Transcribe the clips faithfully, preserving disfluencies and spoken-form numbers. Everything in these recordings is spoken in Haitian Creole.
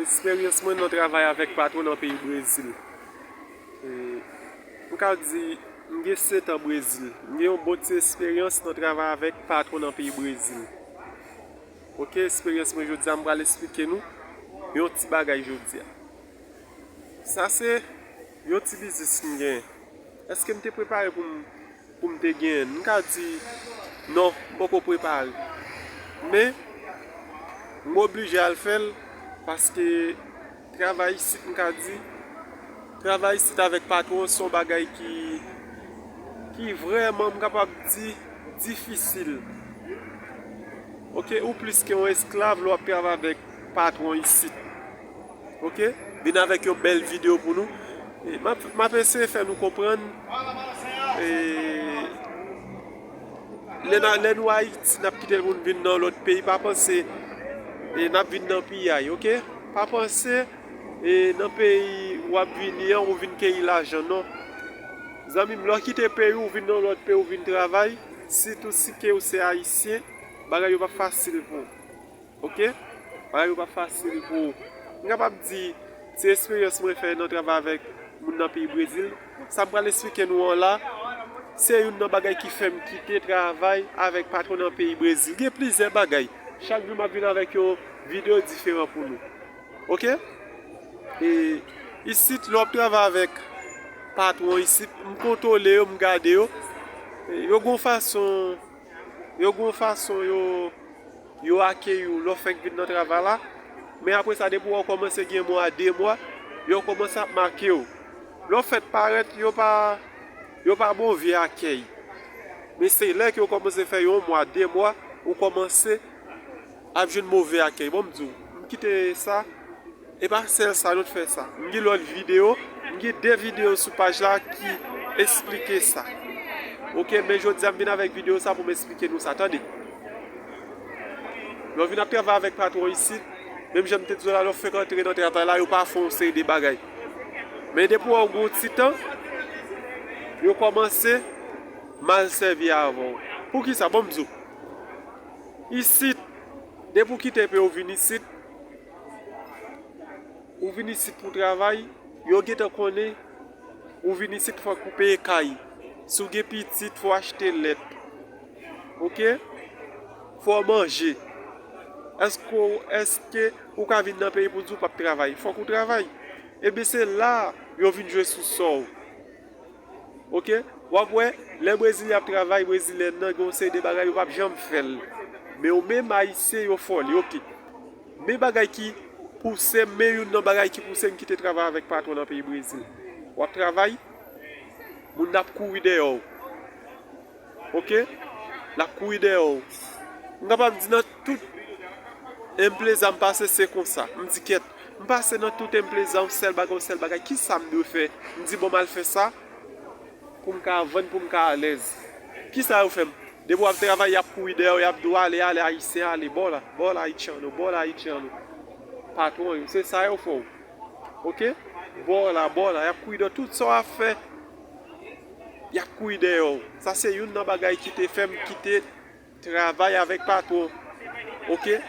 Eksperyans mwen nan travay avèk patwon nan peyi Brezil. E, m ka di, m gen sèt an Brezil. M gen yon bon ti eksperyans nan travay avèk patwon nan peyi Brezil. Oke, eksperyans mwen jodi a, m pral eksplike nou yon ti bagay jodi a. Sa se yon ti biznis m genyen. Èske m te prepare pou m, pou m te genyen l? M ka di, non, m poko prepare. Men, m oblije al fè l, paske travay isit, m ka di, travay isit avèk patwon se yon bagay ki, ki vrèman, m kapab di, difisil. Oke, ou plis ke yon esklav lè w ap travay avèk patwon isit. Oke? Vin avèk yon bèl videyo pou nou. E, m ap, m ap eseye fè nou konprann, e, lè n a, lè nou Ayiti, n ap kite l pou n vin nan lòt peyi, pa panse, e, n ap vin nan piyay, oke? Pa panse, e, nan peyi w ap vini an, ou vin keyi lajan, non. Zanmi m, lè w kite peyi w, ou vin nan lòt peyi, ou vin travay, sitou si ke w se Ayisyen, bagay yo p ap fasil pou ou. Oke? Bagay yo p ap fasil pou ou. M kapab di, se eksperyans mwen fè nan travay avèk moun nan peyi Brezil. Sa m pral eksplike nou an la, se youn nan bagay ki fè m kite travay avèk patwon nan peyi Brezil. Gen plizyè bagay. Chak jou m ap vin avèk yon videyo diferan pou nou. Oke? E isit, lè w ap travay avèk patwon isit, m kontwole yo, m gade yo. E yo gon fason, yo gon fason yo yo akeyi w lè w fèk vin nan travay la. Men apre sa, depi w kòmanse gen mwa, de mwa, yo kòmanse ap make w. Lè w fèk parèt, yo pa, yo pa bon vye akèy. Men se lè ke w kòmanse fè yon mwa, de mwa, ou kòmanse ap jwenn move akèy. Bon, m di w, m kite sa, e pa sèl sa nou t fè sa. M gen lòt videyo, m gen de videyo sou paj la ki eksplike sa. Oke, men jodi a m vin avèk videyo sa pou m eksplike nou sa. Tande. Lè w vin ap travay avèk patwon isit, menm jan m te di w la, lè w fèk antre nan travay la, yo pa fè yon seri de bagay. Men depi w wè w gen yon ti tan, yo kòmanse mal sèvi avè w. Poukisa? Bon, m di w. Isit, depi w kite peyi w vin isit, ou vin isit pou travay, yo gentan konnen ou vin isit fòk ou peye kay. Si w gen pitit, fò w achte lèt. Oke? Fò w manje. Èske w, èske ou ka vin nan peyi pou di w p ap travay? Fòk ou travay. Ebyen, se la yo vin jwe sou sò w. Oke? W ap wè, lè Brezilyen ap travay, Brezilyèn nan gen yon seri de bagay yo p ap janm fè l. Men ou menm Ayisyen, yo fè w li, oke. Men bagay ki pouse m, men youn nan bagay ki pouse m kite travay avèk patwon nan peyi Brezil. W ap travay, moun nan ap kouri dèyè w. Oke? L ap kouri dèyè w. M kapab di nan tout empleza m pase, se konsa. M di kèt. M pase nan tout empleza, yon sèl bagay, yon sèl bagay. Kisa m dwe fè? M di, bon, m al fè sa pou m ka vann, pou m ka alèz. Kisa yo fè m? Depi w ap travay, y ap kouri dèyè w, y ap di w, ale, ale, Ayisyen, ale, bò la, bò la, Haitiano, bò la, Haitiano. Patwon yo, se sa yo fè w. Oke? Bò la, bò la, y ap kouri dèyè w. Tout sa w ap fè, y ap kouri dèyè w. Sa se youn nan bagay ki te fè m kite travay avèk patwon. Oke?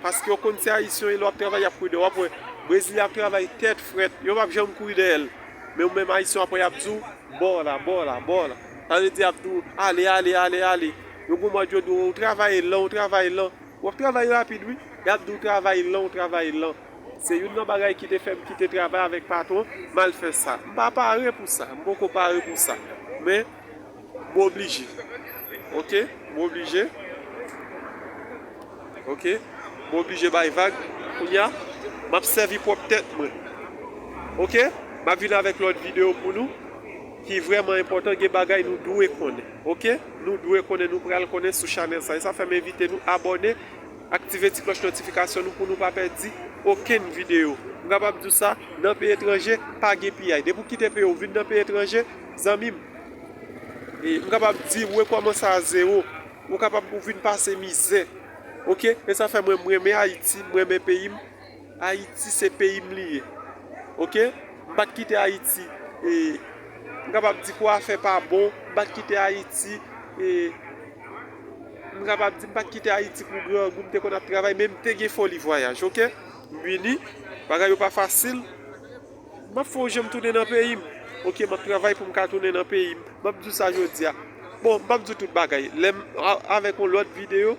Paske yo konn se Ayisyen yo ye, lè w ap travay, y ap kouri dèyè w. W ap wè, Brezilyen ap travay tèt frèt, yo p ap janm kouri dèyè l. Men ou menm Ayisyen, w ap wè, y ap di w, bò la, bò la, bò la. Sa vle di, y ap di w, ale, ale, ale, ale. Yo gon mòd yo di w, ou travay lan, ou travay lan. W ap travay rapid, wi. Y ap di w travay lan, w travay lan. Se youn nan bagay ki te fè m kite travay avèk patwon, m al fè sa. M pa pare pou sa, m poko pare pou sa. Men, m oblije. Oke? M oblije. Oke? M oblije bay vag. Kounye a, m ap sèvi pwòp tèt mwen. Oke? M ap vin avèk lòt videyo pou nou ki vrèman enpòtan, gen bagay nou dwe konnen. Oke? Nou dwe konnen, nou pral konnen sou chanèl sa. E sa fè m envite nou abòne, aktive ti klòch notifikasyon nou pou nou pa pèdi okenn videyo. M kapab di w sa, nan peyi etranje, pa gen piyay. Depi w kite peyi w, vin nan peyi etranje, zanmi m, e m kapab di, w rekòmanse a zewo. Ou kapab ou vin pase mizè. Oke? E sa fè mwen, m renmen Ayiti, m renmen peyi m. Ayiti se peyi m li ye. Oke? M pa t kite Ayiti, e, m kapab di kwa afè pa bon, m pa t kite Ayiti, e, M kapab di m pa t kite Ayiti pou grangou, m te konn ap travay, men m te gen foli vwayaj, oke? M vini, bagay yo pa fasil. M ap fè yon jan m tounen nan peyi m. Oke, m ap travay pou m ka tounen nan peyi m. M ap di w sa jodi a. Bon, m p ap di w tout bagay. Lè m a- avèk yon lòt videyo,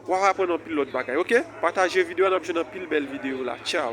w ap aprann anpil lòt bagay, oke? Pataje videyo a, n ap jwenn anpil bèl videyo la. Tchaw.